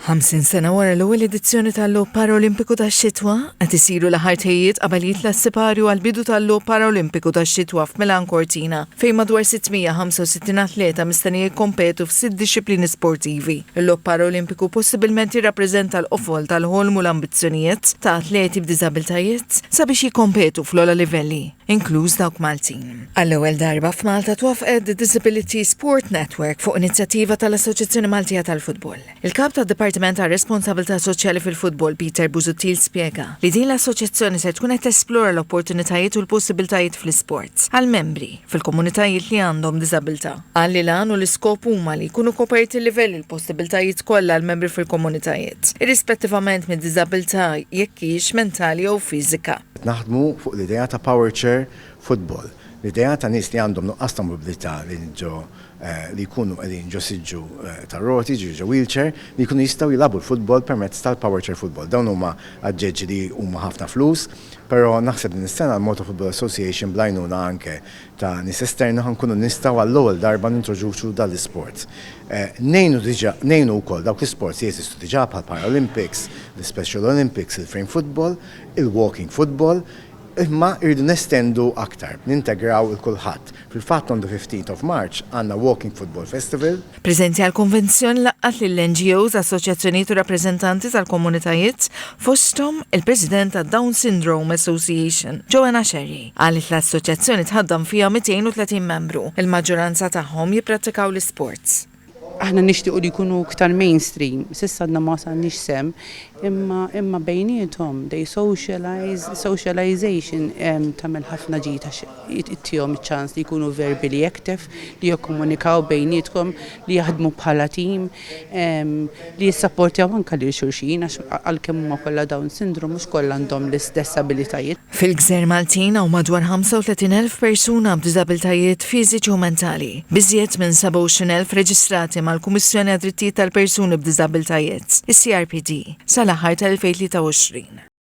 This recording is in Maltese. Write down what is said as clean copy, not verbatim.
50 sena wara l-ewwel edizzjoni tal-Logħob Paralimpiku tax-Xitwa, qed isiru l-aħħar tħejjijiet qabel jitla' s-siparju għall-bidu tal-Logħob Paralimpiku tax-Xitwa f'Milan Cortina, fejn madwar 665 atleta mistennija jikkompetu f'sitt dixxiplini sportivi. Il-Logħob Paralimpiku possibilment jirrappreżenta l-qofol tal-ħolm u l-ambizzjonijiet ta' atleti b'diżabiltajiet sabiex jikkompetu fl-ogħla livelli, inkluż dawk Maltin. Għall-ewwel darba f'Malta twaffqet The Disability Sport Network fuq inizjattiva tal-Assoċjazzjoni Maltija tal-Futbol. Il-Kap tad-Dipartiment għar-Responsabilità Soċjali fil-Futbol, Peter Busuttil spjega li din l-assoċjazzjoni ser tkun qed tesplora l-opportunitajiet u l-possibiltajiet fl-isports għall-membri fil-komunitajiet li għandhom diżabilità. Qal li l-għan u l-iskop huma li jkunu koperti l-livelli u l-possibiltajiet kollha għall-membri fil-komunitajiet, irrispettivament mid-diżabilità jekk hijiex mentali jew fiżika. Qed naħdmu fuq l-idea ta' power chair football, l-idea ta' nies li għandhom nuqqas ta' mobilità li ġo li jkunu qegħdin ġo siġġu tar-roti, ġifieri ġo wheelchair, li jkunu jistgħu jilagħbu l-futbol permezz tal-power chair football. Dawn huma aġġeġġi li huma ħafna flus, però naħseb din is-sena l-Malta Football Association bl-għajnuna anke ta' nies esterni ħa nkunu nistgħu għall-ewwel darba nintroduċu dan l-isport. Ngħinu diġà, ngħinu wkoll dawk l-isports li jeżistu diġà bħall-Paralympics, l-Ispecial Olympics, il-Frame Football, il-Walking Football, Imma rridu nestendu aktar, nintegraw 'il kulħadd. Fil-fatt on the 15th of March għandna Walking Football Festival. Preżenti għall-konvenzjoni laqgħat lill-NGOs, assoċjazzjonijiet u rappreżentanti tal-komunitajiet, fosthom il-President tad-Down Syndrome Association, Joanna Scerri. Qalet l-assoċjazzjoni tħaddam fiha 230 membru, il-maġġoranza tagħhom jipprattikaw l-isports. Aħna nixtiequ li jkunu iktar mainstream, s'issa għadna ma wasalniex s'hemm, imma imma bejniethom they socialize, socialization tagħmel ħafna ġid għax ittihom iċ-ċans li jkunu verbally active, li jikkomunikaw bejnietkom, li jaħdmu bħala team, li jissapportjaw anke lil xulxin għax għalkemm huma kollha Down syndrome mhux kollha għandhom l-istess abilitajiet. Fil-gżejjer Maltin hawn madwar 35,000 persuna b'diżabiltajiet fiżiċi u mentali, b'iżjed minn 27,000 reġistrati mal-Kummissjoni għad-Drittijiet tal-Persuni b'Diżabiltajiet, is-CRPD, sal-aħħar tal-2023.